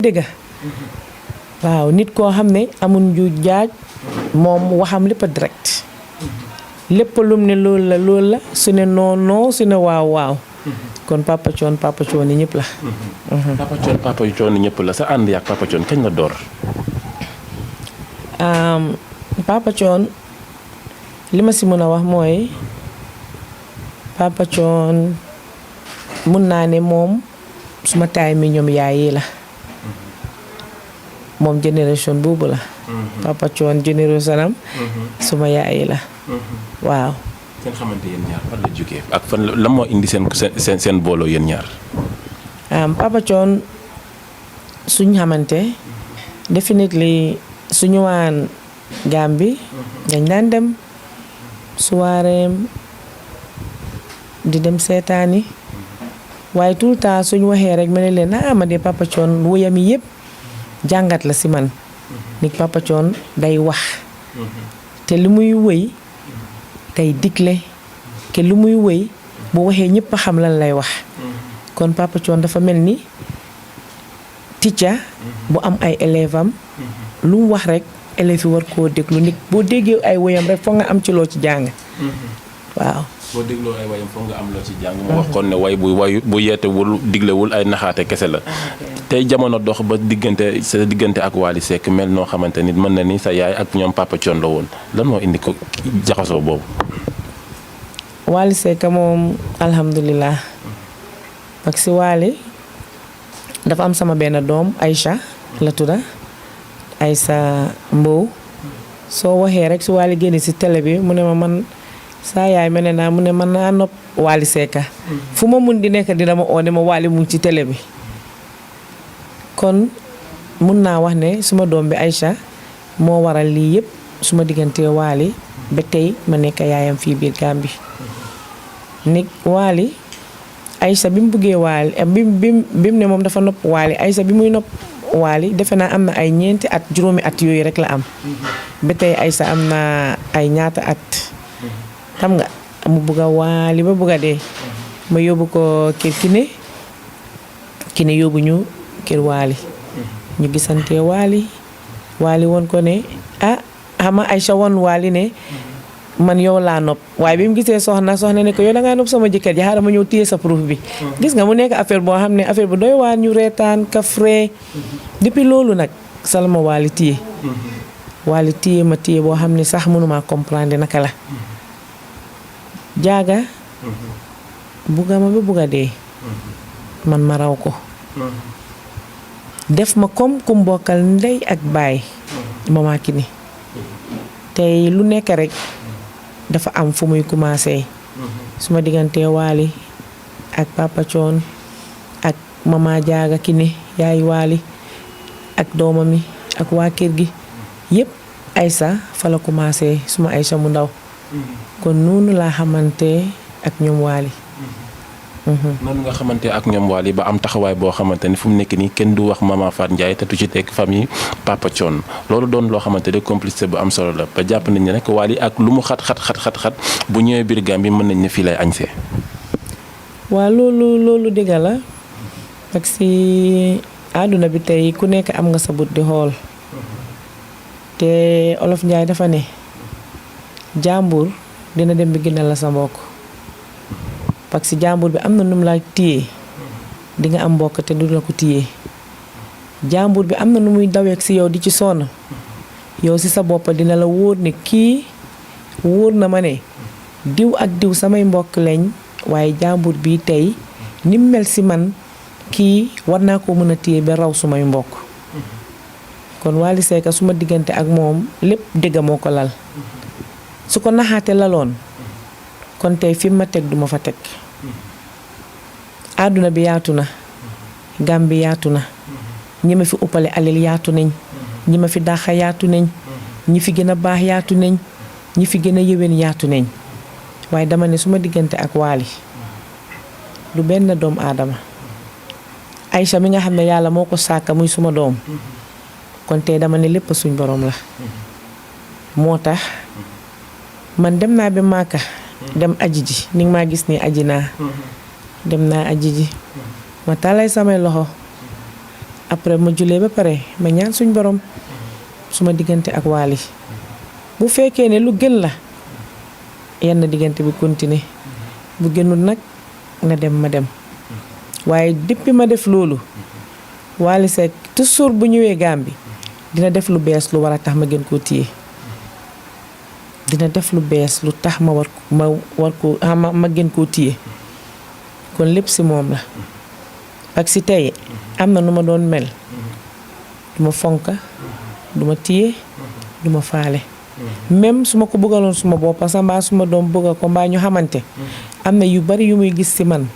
dëgga waaw nit koo xam ne amul njuuj jaaj moom waxam lépp a direct lépp lum ne loolu la su ne non su ne waaw kon Papa Thione ñëpp la. Papa Thione ñëpp la sa ànd yaak Papa Thione kañ la door. Papa Thione li ma si mën a wax mooy Papa Thione mun naa ne moom suma taay mi ñoom yaay yi la moom génération boobu la. Papa Thione génération am suma yaay yi la waaw. seen xamante yéen ñaar fan la jógee ak fan la moo indi seen booloo yéen ñaar. Papa Thione suñ xamante definitely suñu waan Gambie dañ daan dem soiréem di dem seetaani waaye tout le temps suñu waxee rek ma ne leen ma de Papa Thione woyam yi yëpp jàngat la si man nit Papa Thione day wax te li muy wëy day digle ke lu muy wëy bu waxee ñëpp a xam lan lay wax kon Papa Thione dafa mel ni teacher bu am ay élève am lu mu wax rek élèves yi war koo déglu nit boo déggee ay woyam rek foog nga am ci loo ci jàng waaw. boo dégloo ay wayam foog nga am loo ci jàng. mu wax kon ne way bu yeetewul diglewul ay naxaate kese la. tey jamono dox ba sa diggante ak Wally Seck mel noo xamante ni mën na ni sa yaay ak ñoom Papa Thione la woon lan moo indi ko jaxasoo boobu. Wally Seck moom alhamdulilah parce que Wally dafa am sama benn doom Aïcha la tudda Aïssa Mbow soo waxee rek su Wally génne si télé bi mu ne ma man saa yaay mel ne naa mu ne man naa nopp Wally Seck fu ma mun di nekk dina ma oo ne ma Wally mu ngi ci télé bi kon mun naa wax ne suma doom bi Aïcha moo waral lii yëpp suma diggante Wally ba tey ma nekk yaayam fii biir Gambie ni Wally Aïcha bi mu buggee Wally bi mu ne moom dafa nopp Wally Aïcha bi muy nopp Wally defe naa am na ay ñeenti at juróomi at yooyu rek la am ba tey Aïcha am na ay ñaata at xam nga mu bugga Wally ba bugga dee ma yóbbu ko kër Kiné yóbbu ñu kër Wally ñu gisante Wally woon ko ne xama Aïcha woon Wally ne man yow laa nopp waaye bi mu gisee soxna ne ko yow dangaa nopp sama jëkkër ji xaaral ma ñëw téye sa proof bi gis nga mu nekk affaire boo xam ne affaire bu doy waar ñu reetaan kafre depuis loolu nag salma Wally téye ma téye boo xam ne sax mënuma comprendre naka la jaaga bugga ma ba bugga dee man ma raw ko def ma comme ku mbokkal ndey ak baay Mama Kiné tey lu nekk rek dafa am fu muy commencé suma diggante Wally ak Papa Thione ak Mama Jaaga Kiné yaay Wally ak doomam yi ak waa kër gi yëpp Aïcha fa la commencé suma Aïcha mu ndaw kon noonu laa xamante ak ñoom Wally noonu nga xamante ak ñoom Wally ba am taxawaay boo xamante ni fu mu nekk nii kenn du wax Mama Fatou Ndiaye te tu ci teg famille Papa Thione loolu doon loo xamante ne complicité bu am solo la ba jàpp nañ ne rek Wally ak lu mu xat bu ñëwee biir Gambie mën nañ ne fii lay añsee. waaw loolu dëgg la parce que àdduna bi tey ku nekk am nga sa but di xool te Olof Ndiaye dafa ne jàmbur dina dem bi gënal la sa mbokk parce que jàmbur bi am na nu mu la téye di nga am mbokk te du la ko téye jàmbur bi am na nu muy daweek si yow di ci sonn yow si sa bopp dina la wóor ne kii wóor na ma ne diw ak diw samay mbokk lañ waaye jàmbur bi tey ni mu mel si man kii war naa ko mën a téye ba raw sumay mbokk kon Wally Seck suma diggante ak moom lépp dëgg moo ko lal su ko naxaate laloon kon tey fi ma teg duma fa teg àdduna bi yaatu na Gàmbi yaatu na ñi ma fi uppale alil yaatu nañ ñi ma fi dàqa yaatu nañ ñi fi gën a baax yaatu nañ ñi fi gën a yéwén yaatu nañ waaye dama ne suma diggante ak Wally du benn doom aadama Aïcha mi nga xam ne yàlla moo ko sàkka muy suma doom kon tey dama ne lépp suñ borom la moo tax man dem naa ba Màkka dem aji ji ni nga maa gis ni aji naa dem naa aji ji ma tàllay samay loxo après ma julee ba pare ma ñaan suñ borom suma diggante ak Wally bu fekkee ne lu gën la yenn diggante bi continuer bu gënul nag na dem ma dem waaye depuis ma def loolu Wally Seck toujours bu ñëwee Gambie dina def lu bees lu war a tax ma gën koo téye dina def lu bees lu tax ma gën koo téye kon lépp si moom la ak si tey am na nu ma doon mel duma fonka duma téye duma faale même su ma ko bëggaloon suma bopp sax mbaa suma doom bëgga ko mbaa ñu xamante am na yu bari yu muy gis ci man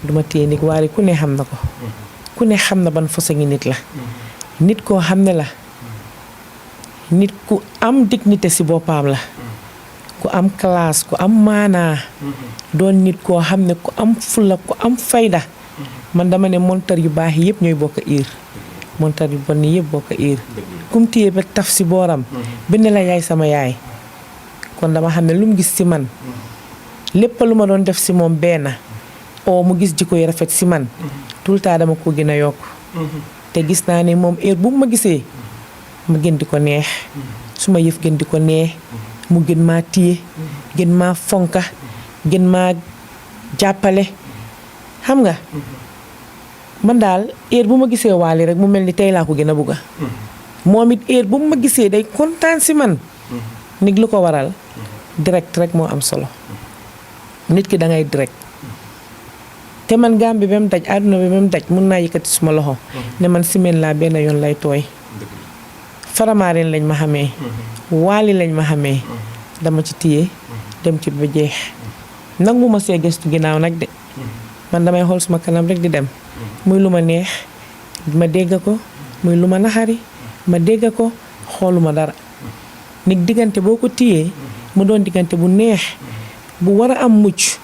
duma téye nit waaye ku ne xam na ko ku ne xam na ban façon ngi nit la nit koo xam ne la nit ku am dignité ci boppam la ku am classe ku am maanaa doon nit koo xam ne ku am fulla ku am fayda man dama ne montar yu baax yëpp ñooy bokk iir montar yu bon yëpp bokk iir kum téye ba taf ci booram bind la yaay sama yaay kon dama xam ne lu mu gis ci man lépp lu ma doon def ci moom benn oo mu gis jikko yi rafet ci man tout le temps dama ko gën a yokk te gis naa ne moom heure bu ma gisee ma gën di ko neex su ma yëf gën di ko neex mu gën maa téye gën maa fonka gën maa jàppale xam nga man daal heure bu ma gisee Wally rek mu mel ni tey laa ko gën a bugga moom it heure bu ma gisee day kontaan ci man nit lu ko waral direct rek moo am solo nit ki da ngay direct te man Gambie ba mu daj àdduna bi ba mu daj mun naa yëkkati suma loxo ne man semaine laa benn yoon lay tooy Faramareen lañ ma xamee Wally lañ ma xamee dama ci téye dem ci ba jeex nangu ma see gëstu ginnaaw nag de man damay xool suma kanam rek di dem muy lu ma neex ma dégg ko muy lu ma naxari ma dégg ko xooluma dara nit diggante boo ko téyee mu doon diggante bu neex bu war a am mucc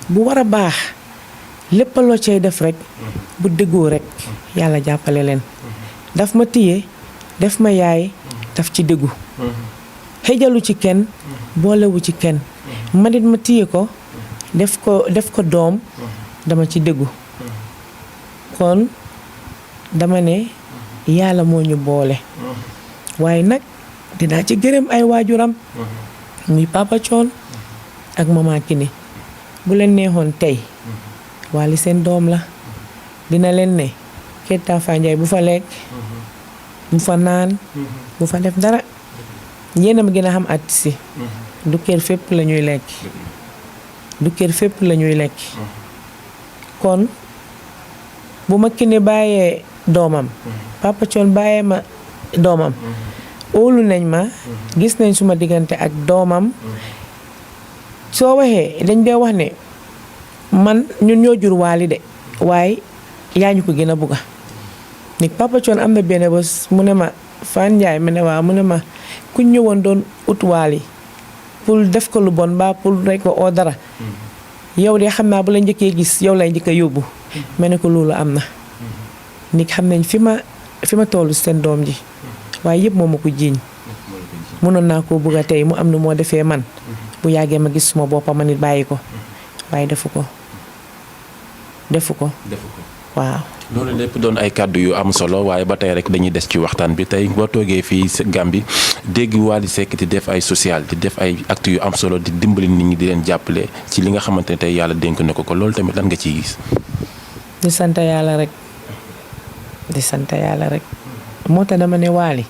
bu war a baax lépp loo cay def rek bu déggoo rek yàlla jàppale leen daf ma téye def ma yaay daf ci déggu xëjalu ci kenn boolewu ci kenn ma nit ma téye ko def ko doom dama ci déggu kon dama ne yàlla moo ñu boole waaye nag dinaa ci gërëm ay waajuram muy Papa Thione ak Mama Kine bu leen neexoon tey Wally seen doom la dina leen ne Keita Fandiaye bu fa lekk bu fa naan bu fa def dara yéen a ma gën a xam artiste yi du kër fépp la ñuy lekk du kër fépp la ñuy lekk kon bu ma Kine bàyyee doomam Papa Thione bàyyee ma doomam óolu nañ ma gis nañ suma diggante ak doomam soo waxee dañ dee wax ne man ñun ñoo jur Wally de waaye yaa ñu ko gën a bugga nit Papa Thione am na benn bés mu ne ma Fan Ndiaye mu ne waaw mu ne ma ku ñëwoon doon ut Wally pour def ko lu bon mbaa pour rek ko oo dara yow de xam naa bu la njëkkee gis yow lay njëkk a yóbbu ma ne ko loolu am na nit xam nañ fi ma tollu seen doom ji waaye yëpp moo ma ko jiiñ mënoon naa koo bugga tey mu am nu moo defee man bu yàggee ma gis suma boppam ma nit bàyyi ko waaye defu ko waaw loolu lépp doon ay kàddu yu am solo waaye ba tey rek dañuy des ci waxtaan bi tey boo toogee fii Gambie dégg Wally Seck di def ay social di def ay actes yu am solo di dimbali nit ñi di leen jàppale ci li nga xamante ne tey yàlla dénk na ko loolu tamit lan nga ciy gis. di sant yàlla rek moo tax dama ne Wally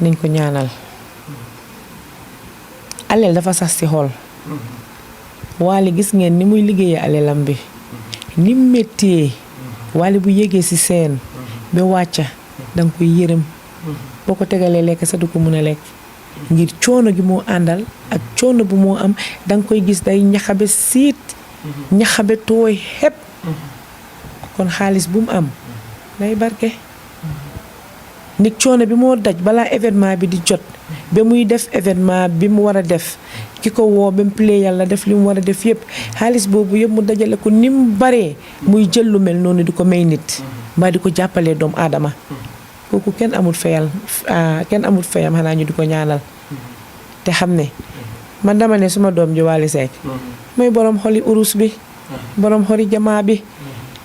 nañ ko ñaanal aleel dafa sax ci xol Wally gis ngeen ni muy liggéeyee alelam bi ni mu méttee Wally bu yégee ci seen ba wàcca danga koy yërëm boo ko tegalee lekk sa du ko mën a lekk ngir coono gi moo àndal ak coono bu moo am danga koy gis day ñaxabe siit ñaxabe tooy xepp kon xaalis bu mu am day barke nit coono bi moo daj balaa événement bi di jot ba muy def événement bi mu war a def ki ko woo ba mu play yàlla def li mu war a def yëpp xaalis boobu yëpp mu dajale ko ni mu baree muy jël lu mel noonu di ko may nit mbaa di ko jàppalee doomu aadama kooku kenn amul fayam xanaa ñu di ko ñaanal te xam ne man dama ne suma doom ji Wally Seck mooy borom xoli urus bi borom xoli jamaa bi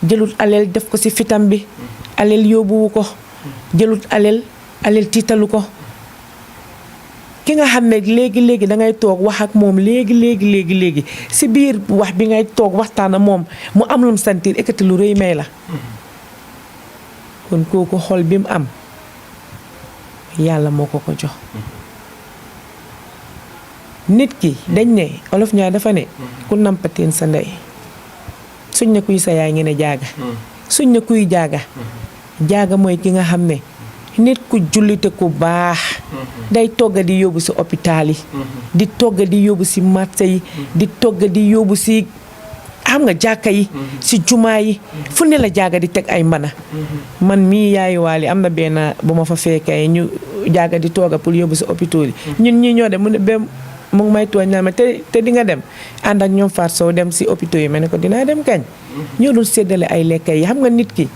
jëlut aleel def ko ci fitam bi alel yóbbuwu ko jëlut alel tiitalu ko ki nga xam ne léegi dangay toog wax ak moom léegi si biir wax bi ngay toog waxtaan ak moom mu am lu mu sentir ekkati lu rëy may la kon kooku xol bi mu am yàlla moo ko jox nit ki dañ ne olof ñaar dafa ne ku nampateen sa ndey suñ ne kuy sa yaay ngeen ne jaaga suñ ne kuy jaaga mooy ki nga xam ne nit ku jullite ku baax day togga di yóbbu si hôpital yi di togga di yóbbu si marché yi di togga di yóbbu si xam nga jàkka yi si jumaa yi fu ne la jaaga di teg ay mbana man mii yaayu Wally am na benn bu ma fa fekkee ñu jaaga di togga pour yóbbu si hôpital yi ñun ñii ñoo dem mu ne ba mu ngi may tooñ naa ma te di nga dem ànd ak ñoom Fatou Sow dem si hôpital yi ma ne ko dinaa dem kañ ñoo doon séddale ay lekka yi xam nga nit ki